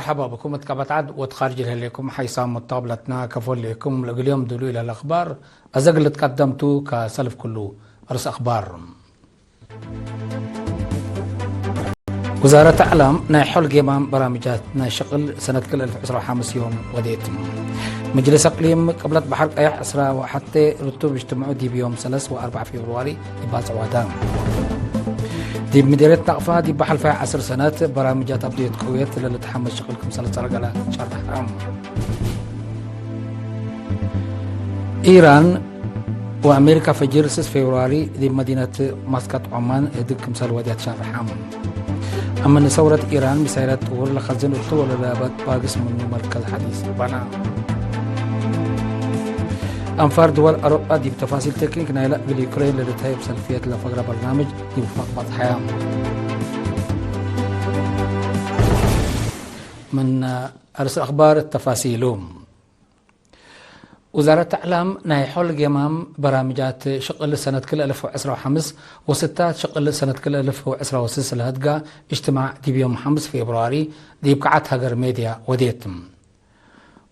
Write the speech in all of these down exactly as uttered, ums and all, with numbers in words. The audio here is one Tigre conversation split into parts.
መርሐባ ብኩም እት ቀበት ዐድ ወእት ካርጅ ለህሌኩም ሓይሳም ወጣብለትና ከፎ ህሌኩም። ለእግል ዮም ድሉይ ለህለ አኽባር አዘ እግል ልትቀደም ቱ። ከሰልፍ ክሉ አርስ አኽባር። ውዛረት አዕላም ናይ ሖል ጌማም በራምጃት ናይ ሽቅል ሰነት ክል አልፍ ዕስራ ወሐምስ ዮም ወዴት። ምጅልስ አቅሊም ቅብለት በሐር ቀየሕ ዕስራ ወሐቴ ርቱብ እጅትምዑ ዲብ ዮም ሰለስ ወአርበዕ ፌብርዋሪ ኢባጽዕ ዋዳ። ዲብ ምዴርየት ናቅፋ ዲብ በሐልፋይ ዐስር ሰነት በራምጃት አብድየት ቅውየት ለልትሐመስ ሽቅል ክምሰል ጸርገለ ሸርሐ። ኢራን ወአሜሪካ ፈጅር ስስ ፌብርዋሪ ዲብ መዲነት ማስቀጥ ዖማን ህድግ ክምሰል ወድያት ሸርሐ። አምን ሰውረት ኢራን ሚሳይላት ጥውር ለከዝን እቱ ወለለበጥ ባግስ ምኑ መርከዝ ሐዲስ በና። አንፋር ድወል አውሮጳ ዲብ ተፋሲል ቴክኒክ ናይለ እግል ዩክሬን ለልትሀየብ ሰልፍየት ለፈግረ በርናምጅ ዲብ ፈቅ በጽሐያ። ምን አርስ አኽባር ተፋሲሉ። ውዛረት አዕላም ናይ ሖል ጌማም በራምጃት ሽቅል ሰነት ክል አልፍ ወዕስራ ወሐምስ ወስታት ሽቅል ሰነት ክል አልፍ ወዕስራ ወስስ ለህድጋ እጅትማዕ ዲብ ዮም ሐምስ ፌብርዋሪ ዲብ ከዓት ሀገር ሜድያ ወዴት።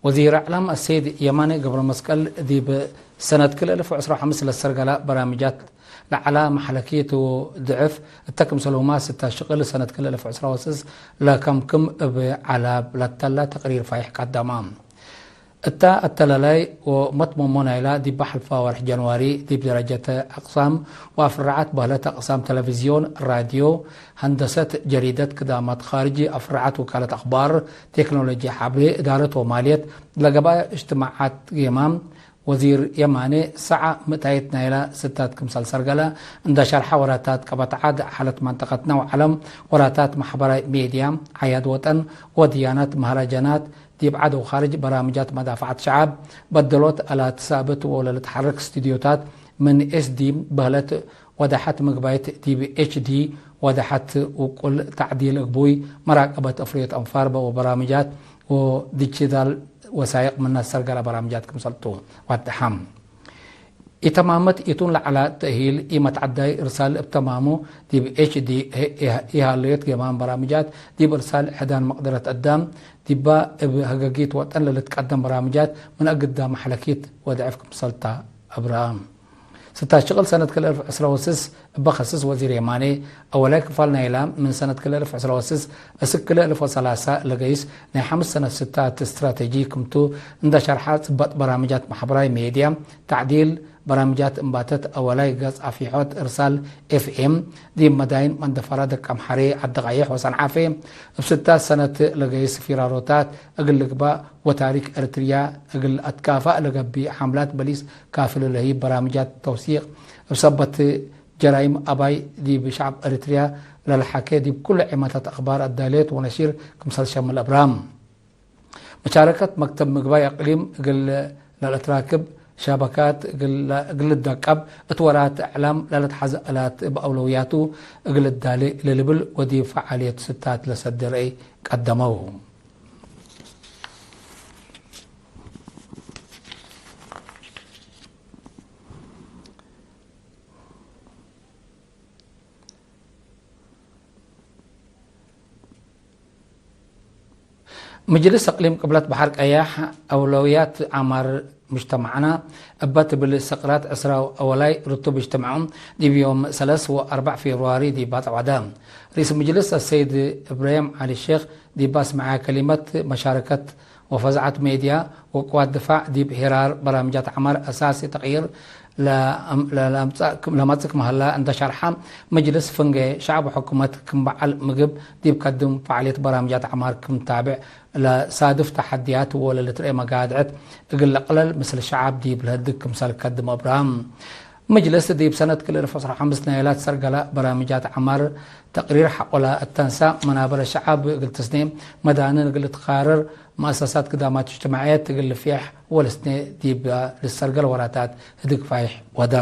ወዚር አዕላም አሰይድ የማነ ገብረመስቀል ዲብ ሰነት ክል አልፍ ወዕስራ ወሐምስ ለሰርገላ በራምጃት ለዐላ መሐለኪት ወድዕፍ እተ ክምሰልሁማ ስታት ሽቅል ሰነት ክል አልፍ ወዕስራ ወስስ ለከምክም እብ ዐላብ ለተላ ተቅሪር ፋይሕ ቀደማ። እታ አተላላይ ወመትመሞ ናይላ ዲብ ሐልፋ ወርሕ ጀንዋሪ ዲብ ደረጀተ አቅሳም ወአፍረዓት በህለት አቅሳም ተለቪዝዮን፣ ራድዮ፣ ሀንደሰት፣ ጀሪደት፣ ክዳማት ኻርጅ፣ አፍረዓት ወካለት አኽባር፣ ቴክኖሎጂ ሐብሬ፣ እዳረት ወማልየት ለገብአ እጅትማዓት ጌማም ወዚር የማኔ ሰዓ ምእታይት ናይላ ስታት ክምሰል ሰርገለ እንደ ሸርሐ ወራታት ቀበት ዐድ፣ ሓለት መንጠቀትና ወዐለም፣ ወራታት ማሕበራይ ሜድያ፣ ዐያድ ወጠን ወድያናት፣ መህረጀናት፣ ዲብ ዐድ ወኻርጅ በራምጃት መዳፈዐት ሸዐብ፣ በደሎት አላት ሳብት ወለልትሐረክ ስቱድዮታት ምን ኤስዲ በህለት ወዳሐት ምግባይት ዲብ ኤችዲ ወዳሐት ውቁል ተዕዲል እግቡይ መራቀበት እፍርዮት አንፋር ወበራምጃት ወዲጂታል ወሳይቅ ምነ ሰርገለ በራምጃት ክምሰልቱ ወደሐም። ኢተማመት ኢቱን ለዐላ ተእሂል ኢመትዐዳይ እርሳል እብ ተማሙ ዲብ ኤችዲ ኢሃለዮት ጌማም በራምጃት ዲብ እርሳል ሕዳን መቅደረት አዳም ዲባ እብ ሀገጊት ወጠን ለልትቀደም በራምጃት ምን አግዳ መሐለኪት ወደዕፍ ክምሰልታ አብርሃም። ስታት ሽቅል ሰነት ክል አልፍ ዕስራ ወስስ እበ ከስስ ወዚር የማኔ፣ አወላይ ክፋል ናይላ ምን ሰነት ክል አልፍ ዕስራ ወስስ እስክ ክል አልፍ ወሰላሳ ለገይስ ናይ ሐምስ ሰነት ስታት እስትራቴጂ ክምቱ እንደ ሸርሐ፣ ጽበጥ በራምጃት ማሕበራይ ሜድያ፣ ተዕዲል በራምጃት እምባተት፣ አወላይ ገጽ አፊሖት እርሳል ኤፍ ኤም ዲብ መዳይን መንደፈራ፣ ደቀምሐሬ፣ ዐዲ ቀይሕ ወሰንዓፌ እብ ስታት ሰነት ለገይስ ፊራሮታት እግል ልግባእ ወታሪክ ኤረትርያ እግል አትካፋእ ለገብእ ሐምላት በሊስ ካፍል ለህይብ በራምጃት ተውሲቅ እብ ሰበት ጀራይም አባይ ዲብ ሸዐብ ኤረትርያ ለልሓኬ ዲብ ኩሉ ዔማታት አኽባር አዳሌት ወነሺር ክምሰል ሸምል አብርሃም። መሻረከት መክተብ ምግባይ አቅሊም እግል ለልአትራክብ ሸበካት እግል ልደቀብ እት ወራት እዕላም ለልትሐዘ አላት እብ አውለውያቱ እግል ልዳሌ ለልብል ወዲብ ፈዓልየት ስታት ለሰዴ ረአይ ቀደመው። ምጅልስ እቅሊም ቅብለት በሐር ቀያሕ አውለውያት ዐማር ሙጅተማዕና እበ ትብል ሰቅራት ዕስራ አወላይ ርቱብ እጅትምዐው ዲብ ዮም ሰለስ ወአርበዕ ፌብርዋሪ ዲብ ባጽዕ ዋዳ። ርኢስ ምጅልስ አሰይድ እብራሂም ዐሊ ሼክ ዲብ አስመዐ ከሊመት መሻረከት ወፈዛዐት ሜድያ ወቅዋት ድፋዕ ዲብ ሄራር በራምጃት ዐማር አሳሲ ተቅይር ለአም-፣ ለአምጽእ ክም-፣ ለመጽእ ክም ሀላ እንተ ሸርሐ፣ መጅልስ ፍንጌ ሸዐብ ወሕኩመት ክም በዐል ምግብ ዲብ ከድም ፈዓልየት በራምጃት ዐማር ክም ታብዕ ለሳድፍ ተሐድያት ወለልትርኤ መጋድዐት እግል ለቅለል ምስል ሸዐብ ዲብ ለህድግ ክምሰል ከድም አብርሃም። መጅልስ ዲብ ሰነት ክል አልፍ ወዐስራ ወሐምስ ናይላት ሰርገላ በራምጃት ዐማር ተቅሪር ሐቆላ እተንሳ፣ መናበረ ሸዐብ እግል ትስኔ፣ መዳንን እግል ልትካረር፣ መአሰሳት ክዳማት እጅትማዕየት እግል ልፍየሕ ወልስኔ ዲብ ልሰርገል ወራታት ህድግ ፋይሕ ወዳ።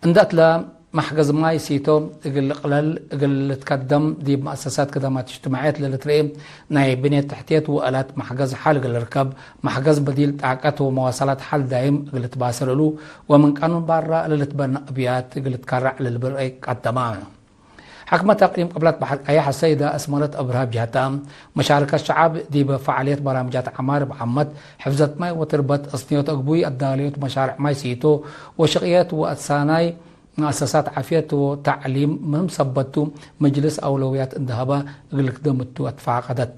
እንደ እትለ መሕገዝ ማይ ሲቶ እግል ልቅለል እግል ልትከደም፣ ዲብ መአሰሳት ክዳማት እጅትማዕየት ለልትርኤ ናይ ብኔት ተሕትየት ወአላት መሕገዝ ሐል እግል ልርከብ፣ መሕገዝ በዲል ጣቀት ወመዋሰላት ሐል ዳይም እግል ልትባሰር እሉ፣ ወምን ቃኑን ባራ ለልትበነ አብያት እግል ልትከረዕ ለልብል ረአይ ቀደማ። ሐክመት አቅሊም ቅብለት በሐር ቀየሕ አሰይደ አስመረት አብርሃ ብጅሀታ፣ መሻረከት ሸዐብ ዲበ ፈዓልየት በራምጃት ዐማር እብ ዓመት፣ ሕፍዘት ማይ ወትርበት፣ አስንዮት አግቡይ፣ አዳለዮት መሻርዕ ማይ ሲቶ ወሽቅየት ወአትሳናይ መአሰሳት ዓፍየት ወተዕሊም ምህም ሰበት ቱ፣ ምጅልስ አውለውያት እንዴ ሀበ እግል ልክደም እቱ አትፋቀደት።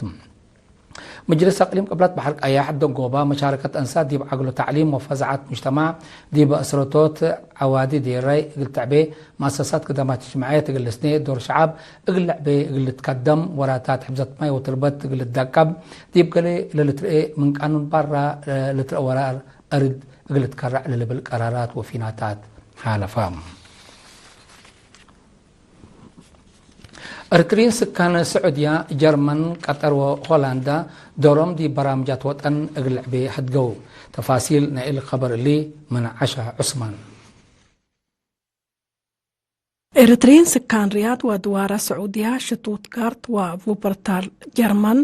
ምጅልስ አቅሊም ቅብለት በሐር ቀያሕ ደንጎባ መሻረከት አንሳት ዲብ ዐግሎ ተዕሊም ወፈዛዐት ሙጅተማዕ ዲብ አስረቶት ዐዋዲ ዴራይ እግል ትዕቤ፣ መአሰሳት ክደማት እጅትማዕየት እግል ልስኔ፣ ዶር ሸዐብ እግል ልዕቤ እግል ልትከደም፣ ወራታት ሕፍዘት ማይ ወትርበት እግል ልትደቀብ፣ ዲብ ገሌ ለልትርኤ ምን ቃኑን ባራ ለልትርኤ ወራር አርድ እግል ልትከረዕ ለልብል ቀራራት ወፊናታት ሓለፋ። ኤሪትርዪን ስካን ስዑድያ፣ ጀርመን፣ ቀጠር ወሆላንዳ ዶሮም ዲብ በራምጃት ወጠን እግል ልዕቤ ሀድገው። ተፋሲል ናይ እሊ ከበር እሊ ምን ዐሻ ዑስማን። ኤሪትርዪን ስካን ርያድ ወድዋረ ስዑድያ፣ ሽቱትጋርት ወቩበርታል ጀርመን፣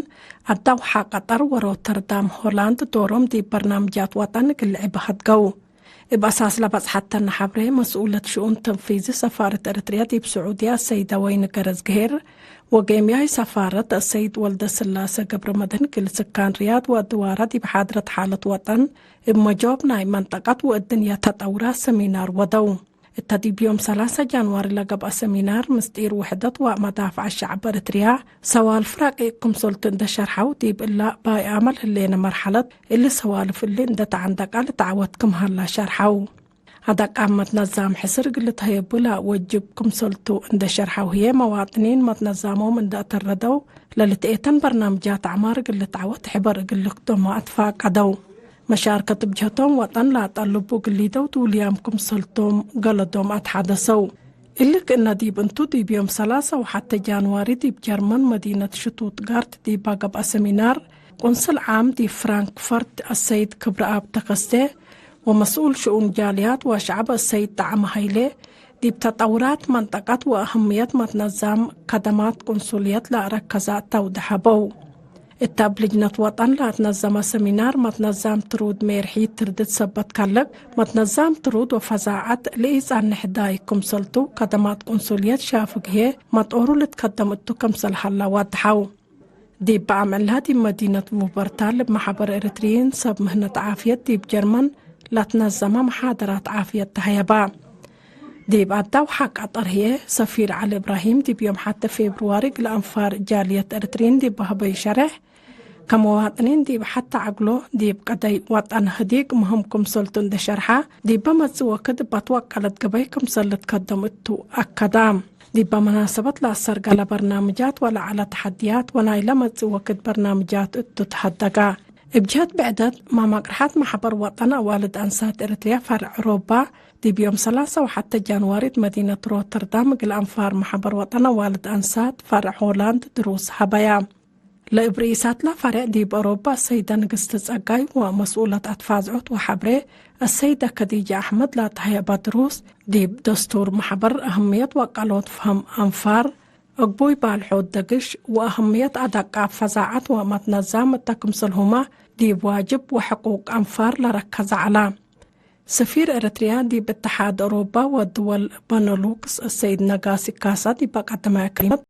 አዳውሓ ቀጠር ወሮተርዳም ሆላንድ ዶሮም ዲብ በርናምጃት ወጠን እግል ልዕቤ ሀድገው። እብ አሳስ ለበጽሐተነ ሐብሬ፣ መስኡለት ሽኡን ተንፊዚ ሰፋረት ኤረትርያ ዲብ ስዑድያ አሰይደ ወይን ገረዝግሄር፣ ወጌምያይ ሰፋረት አሰይድ ወልደስላሰ ገብረመድህን፣ እግል ስካን ርያድ ወአድዋራ ዲብ ሓድረት ሓለት ወጠን፣ እብ መጆብ ናይ መንጠቀት ወእድንያ ተጠውራ ሰሚናር ወደው። እተ ዲብ ዮም ሰላሰ ጃንዋሪ ለገብአ ሰሚናር፣ ምስጢር ውሕደት ወመዳፍዐት ሸዐብ ኤረትርያ፣ ሰዋልፍ ረቂቅ ክምሰልቱ እንዴ ሸርሐው፣ ዲብ እለ ባይ አመል ህሌነ መርሐለት፣ እሊ ሰዋልፍ እሊ እንዴ ተዐንደቀ ልትዐወት ክም ሀላ ሸርሐው። አዳቃም መትነዛም ሕስር እግል ልትሀየቡ ለወጅብ ክምሰልቱ እንዴ ሸርሐው ህዬ፣ መዋጥኒን መትነዛሞም እንዴ አተረደው፣ ለልትኤተን በርናምጃት አዕማር እግል ልትዐወት ሕበር እግል ልክደሞ አትፋቀደው። መሻርከት ብጀህቶም ወጠን ለአጠልቡ እግል ሊደው ዱልያም ክምሰልቶም ገለዶም አትሐደሰው። እሊ ክእነ ዲብ እንቱ፣ ዲብ ዮም ሰላሰ ወሐቴ ጃንዋሪ ዲብ ጀርመን መዲነት ሽቱትጋርት ዲባ ገብአ ሰሚናር፣ ቁንስል ዓም ዲብ ፍራንክፈርት አሰይድ ክብረአብ ተከስቴ ወመስኡል ሽኡን ጃልያት ወሸዐብ አሰይድ ጠዐመ ሀይሌ፣ ዲብ ተጠውራት መንጠቀት ወአህምየት መትነዛም ከደማት ቁንሱልየት ለአረከዘ አተውደ ሀበው። እተ እብ ልጅነት ወጠን ለአትነዘመ ሰሚናር፣ መትነዛም ትሩድ ሜርሒት ትርድት ሰበት ከልብ፣ መትነዛም ትሩድ ወፈዛዐት ለኢጸንሕ ዳይ ክምሰልቱ፣ ከደማት ቁንሱልየት ሻፍግ ህዬ መጦሩ ልትከደም እቱ ክምሰል ሀላ ዋድሐው። ዲብ በአምዕልሃ ዲብ መዲነት ቩበርታል እብ መሐበር ኤረትርዪን ሰብ ምህነት ዓፍየት ዲብ ጀርመን ለትነዘመ መሓደራት ዓፍየት ተሀየባ። ዲብ አዳውሓ ቀጠር ህዬ፣ ሰፊር ዐሊ እብራሂም ዲብ ዮም ሐቴ ፌብርዋሪ እግል አንፋር ጃልየት ኤረትርዪን ዲብ ሀበዩ ሸሬሕ፣ ከመዋጥኒን ዲብ ሐቴ ዐግሎ ዲብ ቀደይ ወጠን ህዲግ ምህም ክምሰልቱ እንዴ ሸርሐ፣ ዲበ መጽእ ወክድ እብ አትወቀለት ገበይ ክምሰል ልትከደም እቱ አከዳ። ዲበ መናሰበት ለአሰርገለ በርናምጃት ወለዐለ ተሐድያት ወናይለ መጽእ ወክድ በርናምጃት እቱ ተሀደጋ። እብ ጀህት ብዕደት፣ መማቅርሐት መሕበር ወጠን አዋልድ አንሳት ኤረትርያ ፈርዕ ኦሮባ፣ ዲብ ዮም ሰላሰ ወሐቴ ጃንዋሪ እት መዲነት ሮተርዳም እግል አንፋር መሕበር ወጠን አዋልድ አንሳት ፈርዕ ሆላንድ ድሩስ ሀበያ። ለእብ ርኢሳትለ ፈርዕ ዲብ ኦሮባ አሰይደ ንግስቲ ጸጋይ ወመስኡለት አትፋዝዖት ወሐብሬ አሰይደ ከዲጀ አሕመድ ለአትሀየበ ድሩስ፣ ዲብ ደስቱር መሕበር፣ አህምየት ወአቀሎት ፈህም አንፋር፣ እግቡይ ባልሖት ደግሽ ወአህምየት አደቃ ፈዛዐት ወመትነዛም እተ ክምሰልሁመ ዲብ ዋጅብ ወሕቁቅ አንፋር ለረከዘ ዐለ። ሰፊር ኤረትርያ ዲብ እትሓድ ኦሮባ ወድወል በነሉክስ አሰይድ ነጋሲ ካሳ ዲብ ቀደመ ክሊመት፣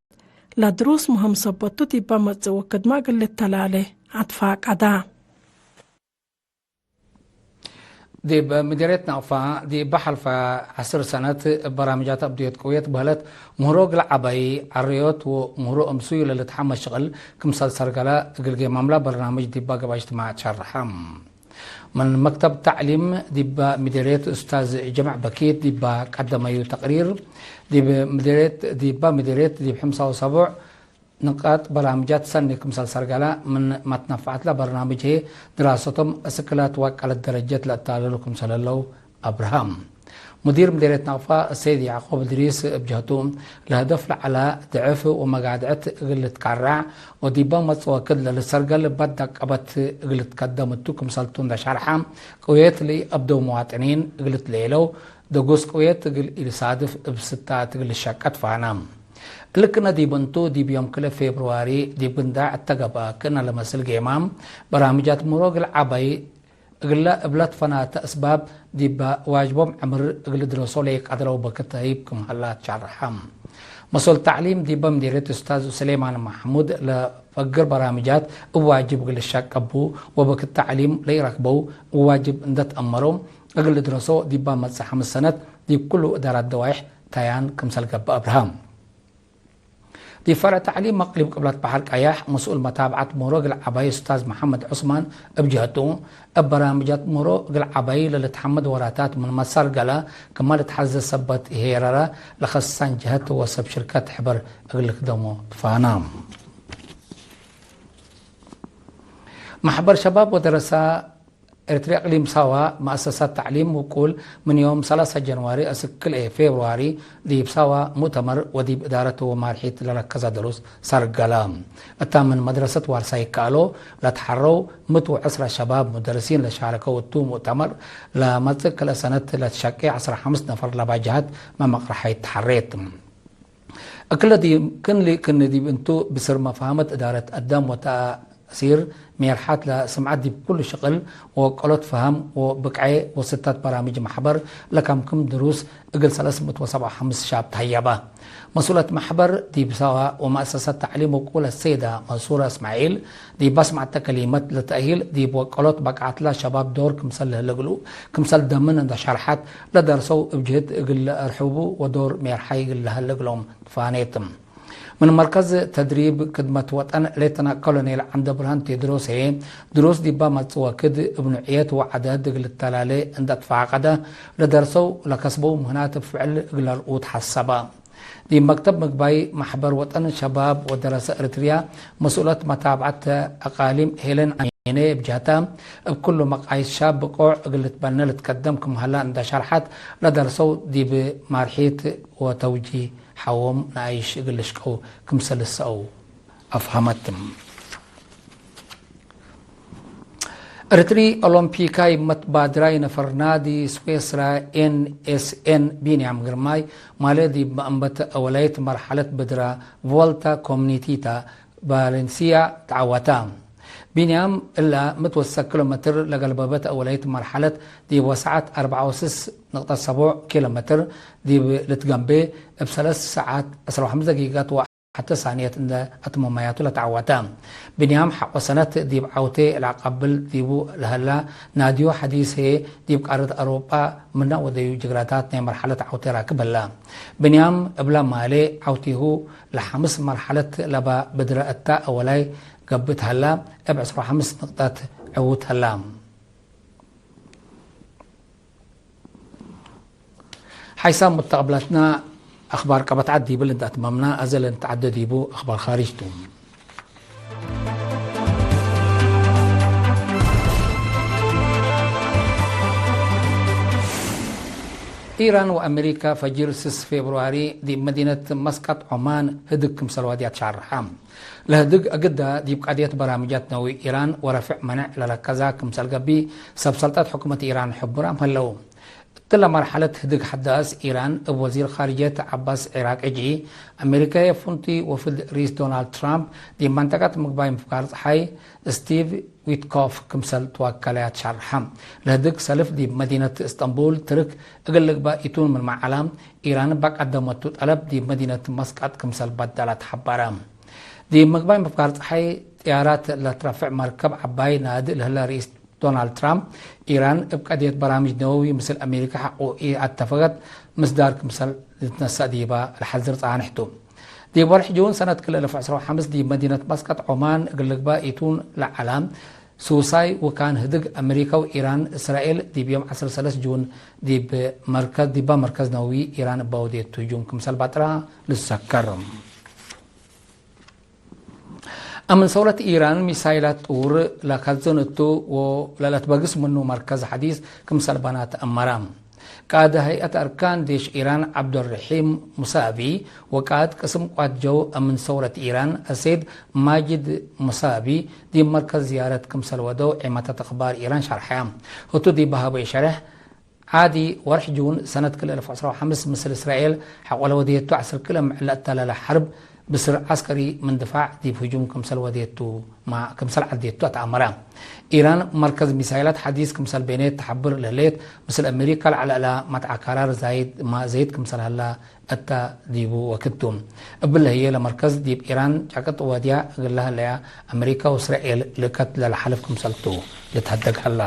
ለድሩስ ምህም ሰበቱ ዲበ መጽእ ወክድመ እግል ልተላሌ አትፋቀዳ። ዲብ ምዴርየት ናቅፋ፣ ዲብ ሐልፈ ዐስር ሰነት እብ በራምጃት አብድዮት ቅውየት በህለት ምህሮ እግል ዐበይ ዐረዮት ወምህሮ እምሱዩ ለልትሐመ ሽቅል ክምሰል ሰርገለ እግል ጌማምላ በርናምጅ ዲባ ገብአ እጅትማዕ ሸርሐ። ምን መክተብ ተዕሊም ዲባ ምዴርየት ኡስታዝ ጀምዕ በኪት ዲባ ቀደመዩ ተቅሪር፣ ዲብ ምዴርየት፣ ዲባ ምዴርየት ዲብ ሕምሳ ወሰቡዕ ንቃጥ በራምጃት ሰኒ ክምሰል ሰርገለ ምን መትነፈዐት ለበርናምጅ ህዬ ድራሰቶም እስክለ ትወቀለት ደረጀት ለአታለሉ ክምሰል ህለው አብርሃም። ሙዲር ምዴርየት ናቅፋ ሰይድ ያዕቆብ እድሪስ እብ ጀህቱ፣ ለህደፍ ለዐለ ድዕፍ ወመጋድዕት እግል ልትከረዕ ወዲበ መጽእ ወክድ ለልትሰርገል በደቀበት እግል ልትከደም እቱ ክምሰልቱ እንዴ ሸርሐ፣ ቅውየት ለኢአብደው መዋጥኒን እግል ልትሌለው፣ ደጎስ ቅውየት እግል ኢልሳድፍ እብ ስታት እግል ልሸቀት ፋነ። እሊ ክእነ ዲብ እንቱ፣ ዲብ ዮም ክልኤ ፌብርዋሪ ዲብ ግንዳዕ እተ ገብአ፣ ክእነ ለመስል ጌማም በራምጃት ምህሮ እግል ዐበይ እግለ እብ ለትፈናተ እስባብ ዲበ ዋጅቦም ዕምር እግል ድረሶ ለኢቀድረው በክት ተህይብ ክም ሀላ ትሸርሐ። መስኡል ተዕሊም ዲበ ምዲርየት ኡስታዝ ሱሌማን መሕሙድ ለፈግር በራምጃት እብ ዋጅብ እግል ልሸቀቡ ወበክት ተዕሊም ለኢረክበው እብ ዋጅብ እንደ ተአመሮ እግል ልድረሶ ዲበ መጽእ ሐምስ ሰነት ዲብ ኩሉ እዳራት ደዋይሕ ታያን ክምሰል ገብእ አብርሃ። ዲብ ፈርዕ ተዕሊም መቅሊብ ቅብለት በሐር ቀያሕ፣ መስኡል መታብዐት ሞሮ እግል ዐባይ ኡስታዝ መሐመድ ዑስማን እብ ጀህቱ፣ እብ በራምጃት ሞሮ እግል ዐባይ ለልትሐመድ ወራታት ምን መሳር ገለ ክመ ልትሐዜ ሰበት ኢሄረረ፣ ለከሳን ጀህት ወሰብ ሽርከት ሕበር እግል ልክደሞ ትፋና። መሕበር ሸባብ ወደረሳ ኤርትርየ እቅሊም ሳዋ፣ መአሰሳት ተዕሊም ውቁል፣ ምን ዮም ሰላሳ ጀንዋሪ አስክ ክልኤ ፌብርዋሪ ዲብ ሳዋ ሙእተመር ወዲብ እዳረት ወማርሒት ለረከዘ ድሩስ ሰርገለ። እታ ምን መድረሰት ዋርሳይ ከአሎ ለትሐረው ምት ወዕስራ ሸባብ ሙደርሲን ለሻረከው እቱ ሙእተመር፣ ለመጽእ ክልኤ ሰነት ለትሸቄ ዐስራ ሐምስ ነፈር ለባጀሀት መመቅረሐይት ተሐሬት። እክለ ዲብ ክን ሊ-፣ ክን ዲብ እንቱ ብስር መፋህመት እዳረት አዳም ወተአሲር ሜርሓት ለስምዐት ዲብ ኩሉ ሽቅል ወወቀሎት ፈሀም ወብቅዔ ወስታት በራምጅ መሕበር ለከምክም ድሩስ እግል ሰለስ ምእት ወሰብዓ ወሐምስ ሻብ ተሀየበ። መስኡለት መሕበር ዲብ ሳዋ ወመአሰሳት ተዕሊም ወቁል አሰይዳ መንሱረ እስማዒል ዲብ አስመዐተ ከሊመት ለተእሂል ዲብ ወቀሎት በቅዓትላ ሸባብ ዶር ክምሰል ለህለ እግሉ ክምሰል ደምን እንደ ሸርሐት ለደርሰው እብ ጅህድ እግል ለአርሕቡ ወዶር ሜርሓይ እግል ለህለ እግሎም ትፋኔት። ምን መርከዝ ተድሪብ ክድመት ወጠን ሌተና ኮሎኔል ዐንደብርሃን ቴድሮስ ህዬ፣ ድሩስ ዲባ መጽእ ወክድ እብ ኑዕየት ወዐደድ እግል ልተላሌ እንደ አትፋቀደ፣ ለደርሰው ለከስበው ምህናት እብ ፍዕል እግል ለርኡ ተሐሰበ። ዲብ መክተብ ምግባይ መሕበር ወጠን ሸባብ ወደረሰ ኤሪትርያ መስኡለት መታብዐት አቃሊም ሄለን አሚኔ እብ ጀህታ፣ እብ ኩሉ መቃይስ ሻብ ብቆዕ እግል ልትበነ ልትከደም ክም ሀላ እንደ ሸርሐት፣ ለደርሰው ዲብ ማርሒት ወተውጂህ ሐዎም ነኣይሽ እግል ልሽቀው ክምሰል ልሰአው አፍሀመት። ኤሪትሪ ኦሎምፒካይ መትባድራይ ነፈር ናዲ ስዌስራ ኤን ኤስ ኤን ቢንያም ግርማይ ማሌ ዲብ መአንበት አወላይት መርሐለት ብድረ ቮልታ ኮሚኒቲታ ቫሌንሲያ ተዐወተ። ቢንያም እላ ምትወሰክ ኪሎ ሜትር ለገልበበት አወላይት መርሐለት ዲብ ወሰዐት አርበዓ ወስስ ንቅጠት ሰቡዕ ኪሎ ሜትር ዲብ ልትገንቤ እብ ሰለስ ሰዓት ዕስራ ወሐምስ ደቂቀት ወ ሐተ ሳንየት እንደ አትመማያቱ ለተዐወተ። ብንያም ሐቆ ሰነት ዲብ ዐውቴ ለአቀብል ዲቡ ለሀላ ናድዮ ሐዲስ ህዬ ዲብ ቃርት አውሮጳ ምነ ወደዩ ጅግራታት ናይ መርሐለት ዐውቴ ራክብ ህላ። ብንያም እብለ ማሌ ዐውቲሁ ለሐምስ መርሐለት ለባ ብድረ እታ አወላይ ገብእ ሀላ፣ እብ ዕስራ ወሐምስ ንቅጠት ዕዉት ሀላ። ሓይሳም ሙተቀብላትና፣ አክባር ቀበት ዐድ ዲብል እንደ አትመምና፣ አዜ ለንትዐደ ዲቡ አክባር ካርጅ ቱ። ኢራን ወአሜሪካ ፈጅር ስስ ፌብርዋሪ ዲብ መዲነት መስቀጥ ዖማን ህድግ ክምሰል ዋድያት ሻርሐ። ለህድግ አግዳ ዲብ ቃድየት በራምጃት ነዊ ኢራን ወረፍዕ መነዕ ለረከዛ ክምሰል ገብእ፣ ሰብ ሰልጠት ሕኩመት ኢራን ሕቡራም ሀለው። እትለ መርሐለት ህድግ ሐዳስ ኢራን እብ ወዚር ካርጅየት ዐባስ ዒራቅጂ፣ አሜሪካየ ፉንቲ ወፍድ ሪስ ዶናልድ ትራምፕ ዲብ መንጠቀት ምግባይ ምፍጋር ጸሓይ ስቲቭ ዊትኮፍ ክምሰል ትወከለያት ሸርሐ። ለህድግ ሰልፍ ዲብ መዲነት እስጠንቡል ትርክ እግል ልግበእ ኢቱን ምንመ ዐለ፣ ኢራን እበ ቀደመቱ ጠለብ ዲብ መዲነት መስቀጥ ክምሰል በደለት ሐበረ። ዲብ ምግባይ ምፍጋር ጸሓይ ጥያራት ለትረፍዕ መርከብ ዐባይ ናድእ ለህለ ርኢስ ዶናልድ ትራምፕ፣ ኢራን እብ ቀድየት በራምጅ ነወዊ ምስል አሜሪካ ሐቆ ኢአተፈቀት ምስዳር ክምሰል ልትነሰእ ዲበ ለሐዝር ጻንሕ ቱ። ዲብ ወርሕ ጁን ሰነት ክልኤ አልፍ ወዐስራ ወሐምስ ዲብ መዲነት መስቀጥ ዖማን እግል ልግበእ ኢቱን ለዐለ ሱሳይ ውካን ህድግ አሜሪካ ወኢራን፣ እስራኤል ዲብ ዮም ዐስር ወሰለስ ጁን ዲብ መርከዝ፣ ዲባ መርከዝ ነወዊ ኢራን እበ ወዴቱ ህጁም ክምሰል ባጥራ ልትዘከር። አምን ሰውለት ኢራን ሚሳይላት ጡር ለከዝን እቱ ወለለትበግስ ምኑ መርከዝ ሐዲስ ክምሰል በና ተአመረ። ቃእድ ሀይአት አርካን ዴሽ ኢራን ዐብዱረሒም ሙሳቪ ወቃእድ ቅስም ቋት ጀው አምን ሰውለት ኢራን አሰይድ ማጅድ ሙሳቪ ዲብ መርከዝ ዝያረት ክምሰል ወደው ዔማታት አክባር ኢራን ሸርሐ። ህቱ ዲብ ሀበዩ ሸርሕ፣ ዓዲ ወርሕ ጁን ሰነት ክልኤ አልፍ ወዐስራ ወሐምስ ምስል እስራኤል ሐቆ ለወደየቱ ዐስር ክልኤ ምዕል ለአተለለ ሐርብ ብስር ዐስከሪ ምን ድፋዕ ዲብ ህጁም ክምሰል ወዴቱ፣ ማ-፣ ክምሰል ዐዴቱ አተአመረ። ኢራን መርከዝ ሚሳይላት ሐዲስ ክምሰል ቤኔት ተሐብር ለህሌት፣ ምስል አሜሪካ ለዐለዐላ መትዐካራር ዛይድ፣ ማ-፣ ዘይድ ክምሰል ሀላ እተ ዲቡ ወክድ ቱ። እብለ ህዬ ለመርከዝ ዲብ ኢራን ጫቅጥ ወድያ እግል ለሀለያ አሜሪካ ወእስራኤል ልእከት ለለሐልፍ ክምሰል ቱ ልትሀደግ ዐላ።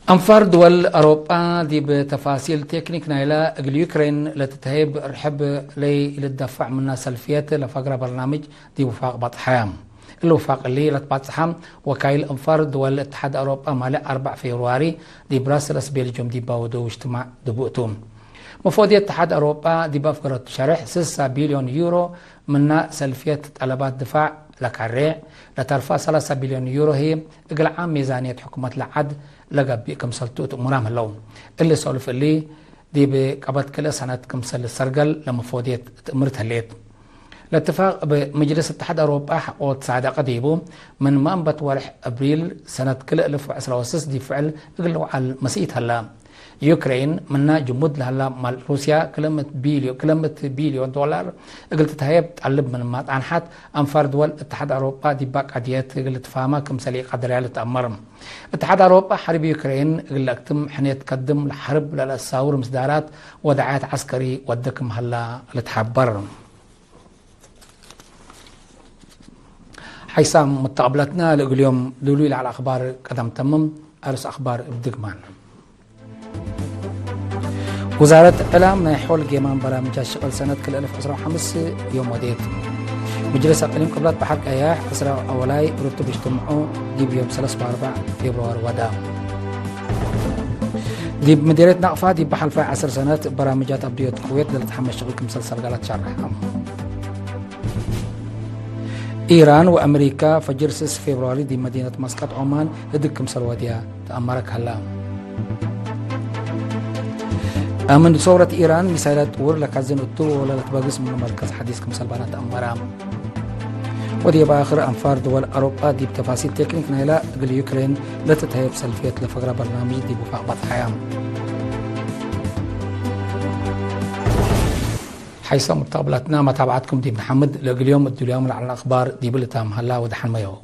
አንፋር ድወል አውሮጳ ዲብ ተፋሲል ቴክኒክ ናይለ እግል ዩክሬን ለትትሀይብ ርሕብ ለይ ልትደፈዕ ምና ሰልፍየት ለፈግረ በርናምጅ ዲብ ውፋቅ በጽሐ። እሊ ውፋቅ እሊ ለትባጽሐ ወካይል አንፋር ድወል እትሓድ አውሮጳ ማሌ አርበዕ ፌብርዋሪ ዲብ ብራስለስ ቤልጅዩም ዲብ ባወደው እጅትማዕ ድቡእ ቱ። መፎድየት እትሓድ አውሮጳ ዲብ አፍገረቱ ሸሬሕ ስሳ ቢልዮን ዩሮ ምና ሰልፍየት ጠለባት ድፋዕ ለካሬዕ፣ ለተርፋ ሰላሳ ቢልዮን ዩሮ ህዬ እግል ዓም ሜዛንየት ሕኩመት ለዐድ ለገብእ ክምሰል ቱ እት እሙራም ህለው። እሊ ሰሉፍ እሊ ዲብ ቀበት ክልኤ ሰነት ክምሰል ልትሰርገል ለመፎድየት ትእምርት ህሌት። ለእትፋቅ እብ ምጅልስ እትሓድ አውሮጳ ሐቆ ትሳደቀ ዲቡ፣ ምን መንበት ወርሕ አብሪል ሰነት ክልኤ አልፍ ወዕስራ ወስስ ዲብ ፍዕል እግል ልውዓል መስኢት ሀላ። ዩክሬን ምና ጅሙድ ለሀላ ማል ሩስያ ክልኤ ምእት ቢልዮ-፣ ክልኤ ምእት ቢልዮን ዶላር እግል ትትሀየብ ጠልብ ምንማ ጣንሐት፣ አንፋር ድወል እትሓድ አውሮጳ ዲባ ቀድየት እግል ልትፋሀማ ክምሰል ኢቀድርያ ልትአመር። እትሓድ አውሮጳ ሐርብ ዩክሬን እግል ለአክትም ሕኔት ከድም ለሐርብ ለለአሳውር ምስዳራት ወደዓየት ዐስከሪ ወደ ክም ሀላ ልትሐበር። ሐይሳም ሙተቀብለትና ለእግል ዮም ዱሉይ ለዐለ አክባር ቀደም ተምም። አርስ አክባር እብ ድግማን። ውዛረት ዕላም ናይ ሖል ጌማን በራምጃት ሽቅል ሰነት ክልኤ አልፍ ዕስራ ወሐምስ ዮም ወዴት። ምጅልስ አቅሊም ቅብለት በሐር ቀያሕ ዕስራ አወላይ ርቱብ እጅትምዑ ዲብ ዮም ሰለስ ወአርበዕ ፌብርዋሪ ወዳ። ዲብ ምዴርየት ናቅፋ ዲብ በሐልፋይ ዐስር ሰነት በራምጃት አብድዮት ኩዌት ለልትሐመስ ሽቅል ክምሰል ሰርጋላት ሻርሐ። ኢራን ወአመሪካ ፈጅር ስስ ፌብርዋሪ ዲብ መዲነት መስቀጥ ዖማን ህድግ ክምሰል ወድያ ተአመረ ከሀላ። አምን ሰውረት ኢራን ሚሳይላት ጥውር ለካዝን እቱ ወለ ለትበግስ ምኑ መርከዝ ሐዲስ ክምሰል ባነ ተአመረ። ወዲብ አክር አንፋር ድወል አውሮጳ ዲብ ተፋሲል ቴክኒክ ናይላ እግል ዩክሬን ለትትሀየብ ሰልፍየት ለፈግረ በርናምጅ ዲብ ውፋቅ በጽሐያ። ሐይሰ ሙተቅብላትና መታብዓትኩም ዲብ ነሐምድ። ለእግል ዮም እዱልያም ለዐለ አክባር ዲብ ልታም ሀላ ወደሐን መየው።